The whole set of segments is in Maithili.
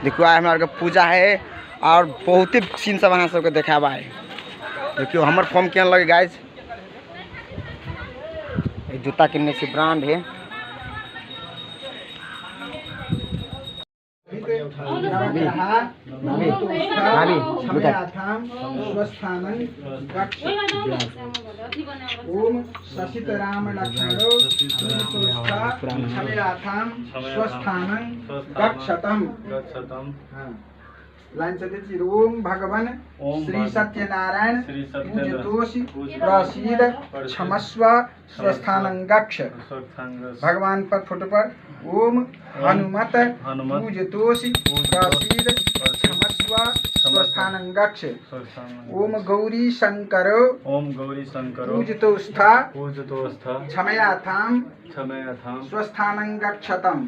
देखियो आइ हमरा आरके पूजा है और बहुत ही सीन सब अहाँ सबके देखाबा है। देखियो हमर फॉर्म केहन लगे गाइस। जूता किनने छी, ब्रांड है। ओम शशित राम लक्ष्मणो स्वस्थानं गच्छतम। लाइन से देखिए। ओम भगवान श्री सत्यनारायण पूजितोषि प्रसीद क्षमस्व स्वस्थानं गच्छ। भगवान पर फोटो पर ओम हनुमत पूजितोषि प्रसीद क्षमस्व स्वस्थानं गच्छ। ओम गौरी शंकरो पूजितोस्था क्षमयाथाम स्वस्थानं गच्छतम।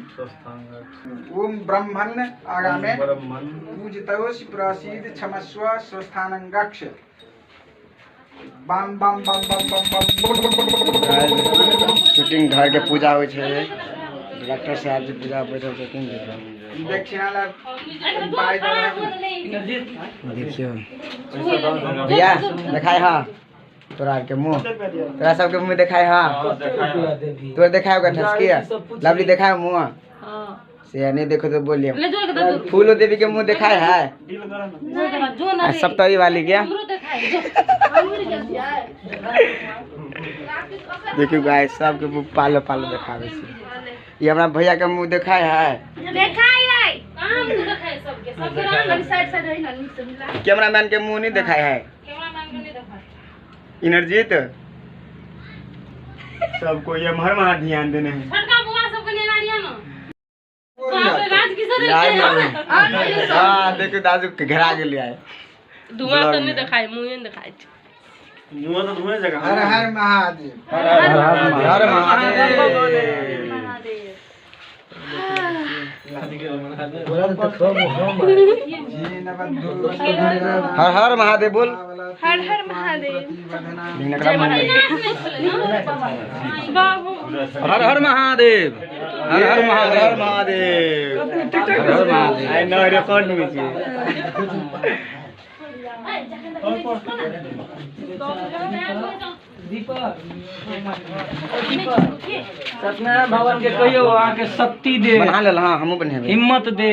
ओम ब्रह्मण आगा में पूजितोषि प्रसीद क्षमस्व स्वस्थानं गच्छ। बम बम बम बम बम बम। शूटिंग घर के पूजा होइ छै, डॉक्टर साहब जी पूजा बैठल छथिन। दक्षिणा ला पाई देखियो भैया देखाय। हाँ तोरा के मुँह, तोरा सबके मुँह देखाय। हाँ तोरा देखाय होगा ठसकी लवली देखाय मुँह से नहीं देखो तो बोलिए। फूलो देवी के मुँह देखाय है सप्तरी वाली क्या। देखियो गाइस सबके मुँह पालो पालो देखावे छी। ये हमरा भैया के मुँह देखाय है, कैमरामैन के मुँह नहीं देखाय है। इनर्जीत सबको ये मर मर ध्यान देने है। हाँ देखो दादू के घेरा गेल है। धुआं सब नहीं देखाय, मुँह नहीं देखाय। धुआं तो धुआं जगह। हर हर महादेव, हर हर महादेव। हर हर महादेव बोल। हर हर महादेव। हर हर महादेव, हर हर महादेव, महादेव हर महादेव। I know record में छी। सत्यनारायण भगवान के कहियो अहाँ के शक्ति दे, बना लेल। हां हमहु बनेबै, हिम्मत दे।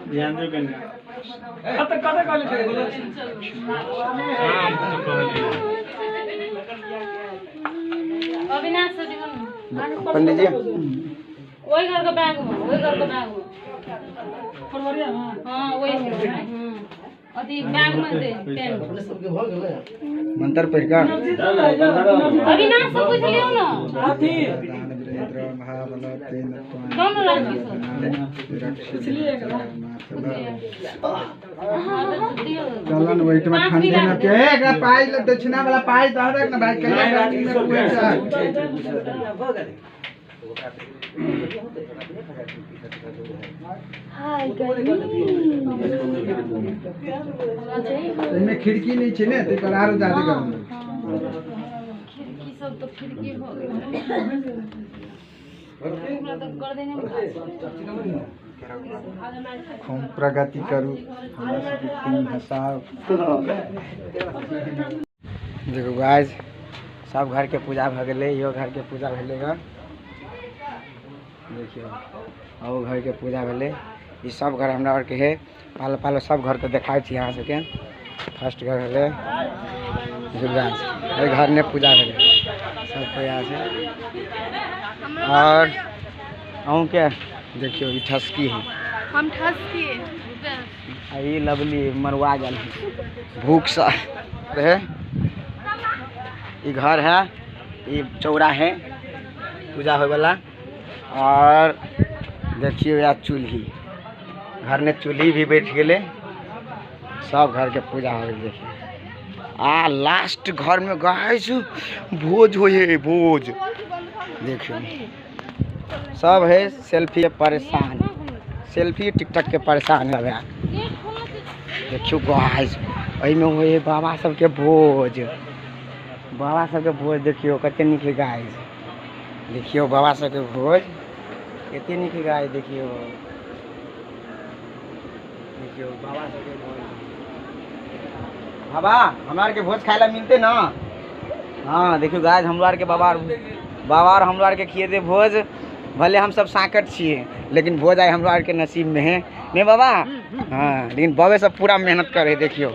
ध्यान दो कनी। कत कत कहले छै। हां हम तो कहलिए। अविनाश से देखो पंडित जी ओही घर के बैग में, ओही घर के बैग में। हां वही। अथी बैग में दे पेन। मंत्र पढ़ कर अविनाश से पूछ लियो ना। अथी कौन राजकिशोर चलन वेट में ठंडी न के एकरा पाई ल दक्षिणा वाला पाई दह दे ना भाई। कहिया गर्मी में पूछे एमे खिड़की नहीं छै ने, ते पर आरो ज्यादा गर्मी। खिड़की सब तो खिड़की हो गेल। हमरा तो कर देने। खूब प्रगति करू, हमरा सबके खूब हंसाओ। देखो गाइस सब घर के पूजा भ गेलै, इहो घर के पूजा भेलै गन। देखियो और घर के पूजा भेलै। ई सब घर हमरा आर के है, पालो पालो सब घर के देखाइ छी अहाँ सबके। फर्स्ट घर भेलै दुर्गा, एहि घर ने पूजा भेलै सब कोइ यहाँ से। और अहूँ के देखियो ई ठसकी है, हम ठसकी आ ई लवली मरुआ गेल है भूख से रहे। ई घर है, ई चौरा है पूजा होय वाला। और देखियो या चूल्ही, घर में चूल्ही भी बैठ गए, सब घर के पूजा हो गई। देखिए आ लास्ट घर में गाइस भोज हो है, भोज देखियो सब है। सेल्फी परेशान, सेल्फी टिकटॉक के परेशान है। देखियो गाइस एहिमे हो है बाबा सबके भोज, बाबा सबके भोज देखियो कते नीक है गाइस। देखियो बाबा सबके भोज कते नीक है गाइस। देखियो देखियो बाबा सबके भोज। बाबा हमरा आर के भोज खाए ला मिलते ना? हाँ देखियो गाइस हमरा आर के बाबा बाबा और हमरा आर के खिएते भोज। भले हम सब साकट छिए लेकिन भोज आए हमरा आर के नसीब में है नहीं बाबा? हाँ लेकिन बाबे सब पूरा मेहनत करे। देखियो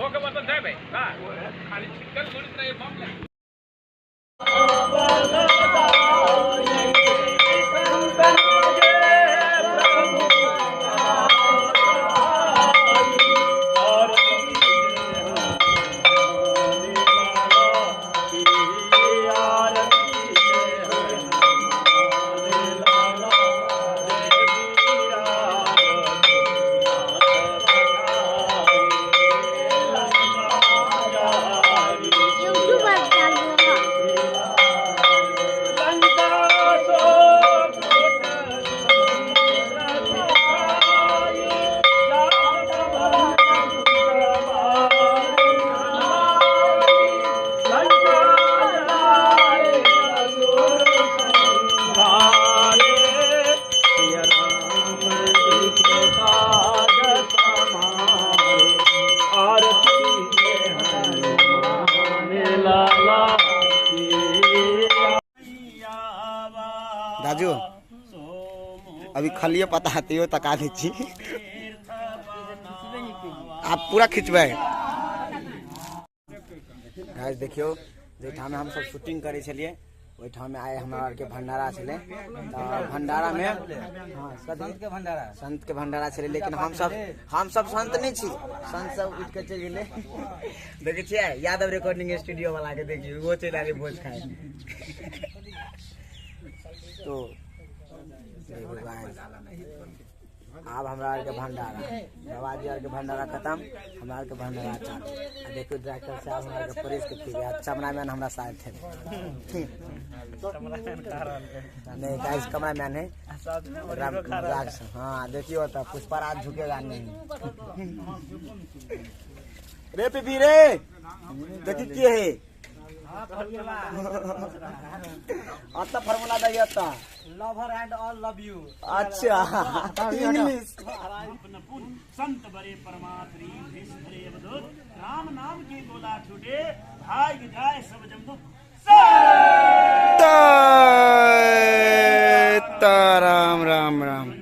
राजू अभी खलिए पता है तो तका दै छी। आप पूरा खिंचबै। गाइस देखियो जाहिठाम हम सब शूटिंग करै छलियै ओहिठाम आइ हमरा आरके भंडारा छलै। तऽ भंडारा में हाँ संत के भंडारा छलै, लेकिन हम सब संत नहीं छी, संत सब उठि के चलि गेलै। देखै छियै यादव रिकॉर्डिंग स्टूडियो वाला के, देखियौ ओहो चलि आयल भोज खाय। तो आब हमरा आरके भंडारा बाबाजी आरके भंडारा खत्म, हमरा आरके भंडारा चालू। आ देखियो डायरेक्टर साहब हमरा आरके प्रेस के फिर कैमरामैन हमरा साथ है। नहीं गाइस कैमरामैन है राज। हाँ देखियो तो पुष्पराज झुकेगा नहीं रे पीपी रे, देखी के है अत्ता फार्मूला दैया अत्ता lover and all love you. अच्छा इंग्लिश। संत बरे परमात्री भेष धरे अवधूत, राम नाम के गोला छूटे भाग जाए सब जमदूत। राम राम राम,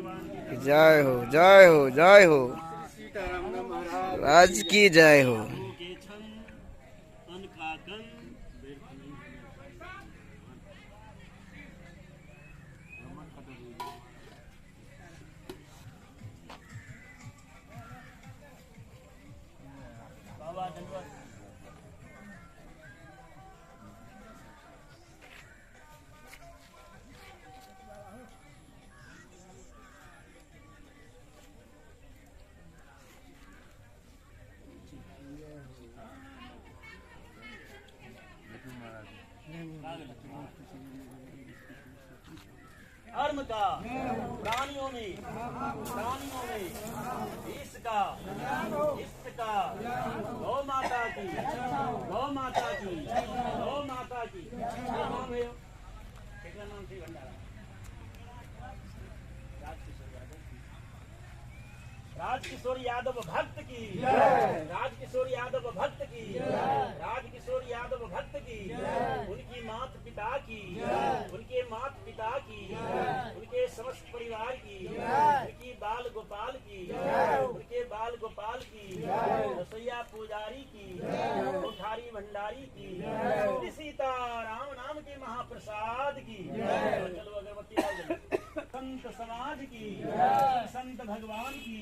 जय हो जय हो जय हो, राज की जय हो। धर्म का प्राणियों में ईश का इष्ट का गौ माता की गौ माता की गौ माता की नाम है। नाम से भंडारा राजकिशोर यादव भक्त की, राजकिशोर यादव भक्त की, राजकिशोर यादव भक्त की, उनकी मात पिता की, उनके मात पिता की, उनके समस्त परिवार की, उनकी बाल गोपाल की, उनके बाल गोपाल की, रसोईया पुजारी की, कोठारी भंडारी की, श्री सीता राम नाम के महाप्रसाद की। चलो अगरबत्ती संत समाज की, संत भगवान की।